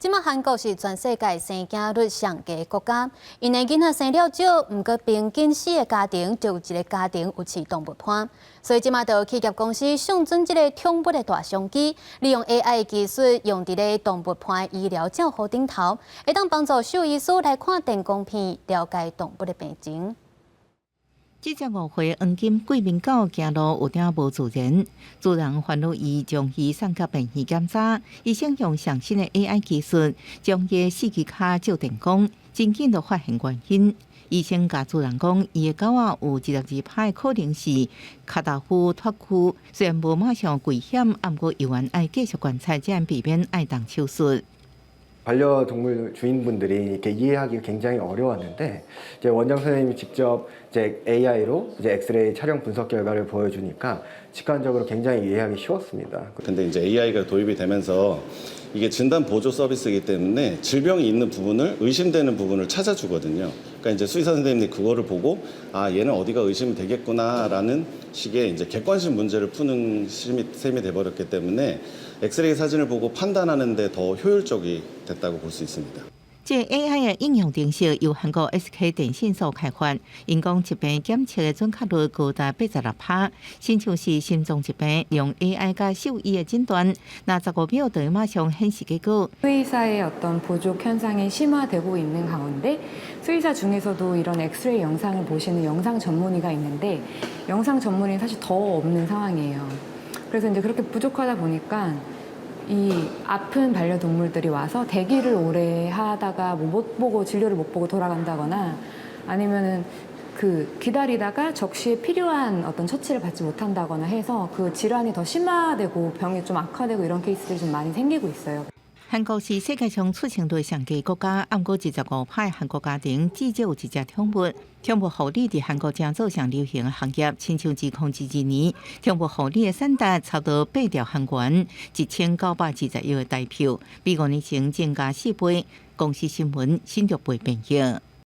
這馬韓國是全世界生囝率上低國家，𪜶的囡仔生了少，毋過平均四个家庭就有一个家庭有飼動物伴，所以這馬就有企業公司相準這个寵物的大商機，利用 AI 技術用佇咧動物伴醫療照護頂頭，會當幫助獸醫師來看電光片，了解動物的病情。這隻5歲黃金貴賓狗行路有點無自然，主人煩惱伊將伊送到病院檢查，醫生用上新的 AI 技術將伊的四支跤照電光，真緊就發現原因。醫生共主人講，伊的狗仔有22%可能是跤踏蹼脫臼，雖然無馬上危險，毋過猶原愛繼續觀察，才避免愛動手術。 반려동물 주인분들이 이렇게 이해하기가 굉장히 어려웠는데 이제 원장 선생님이 직접 이제 AI로 이제 엑스레이 촬영 분석 결과를 보여주니까 직관적으로 굉장히 이해하기 쉬웠습니다. 근데 이제 AI가 도입이 되면서 이게 진단 보조 서비스이기 때문에 질병이 있는 부분을, 의심되는 부분을 찾아주거든요. 그러니까 이제 수의사 선생님들이 그거를 보고 아, 얘는 어디가 의심이 되겠구나라는 식의 이제 객관식 문제를 푸는 셈이 돼버렸기 때문에 엑스레이 사진을 보고 판단하는데 더 효율적이 됐다고 볼 수 있습니다. 這 AI 的應用程式由韓國 SK 電信所開發，𪜶講疾病檢測的準確率高達86%，親像是心臟疾病用 AI 佮獸醫的診斷，若15秒就會馬上顯示結果。 수의사의 어떤 부족 현상이 심화되고 있는 가운데 수의사 중에서도 이런 엑스레이 영상을 보시는 영상 전문의가 있는데 영상 전문의는 사실 더 없는 상황이에요. 그래서 이제 그렇게 부족하다 보니까 이 아픈 반려동물들이 와서 대기를 오래 하다가 뭐 못 보고 진료를 못 보고 돌아간다거나 아니면은 그 기다리다가 적시에 필요한 어떤 처치를 받지 못한다거나 해서 그 질환이 더 심화되고 병이 좀 악화되고 이런 케이스들이 좀 많이 생기고 있어요. 韓國是世界上出生率上低國家，毋過25%韓國家庭至少有一隻寵物。寵物護理佇韓國正做上流行的行業，親像2022年，寵物護理的產值差不多8兆韓元，1920億的台票，比5年前增加4倍。公視新聞新竹編譯。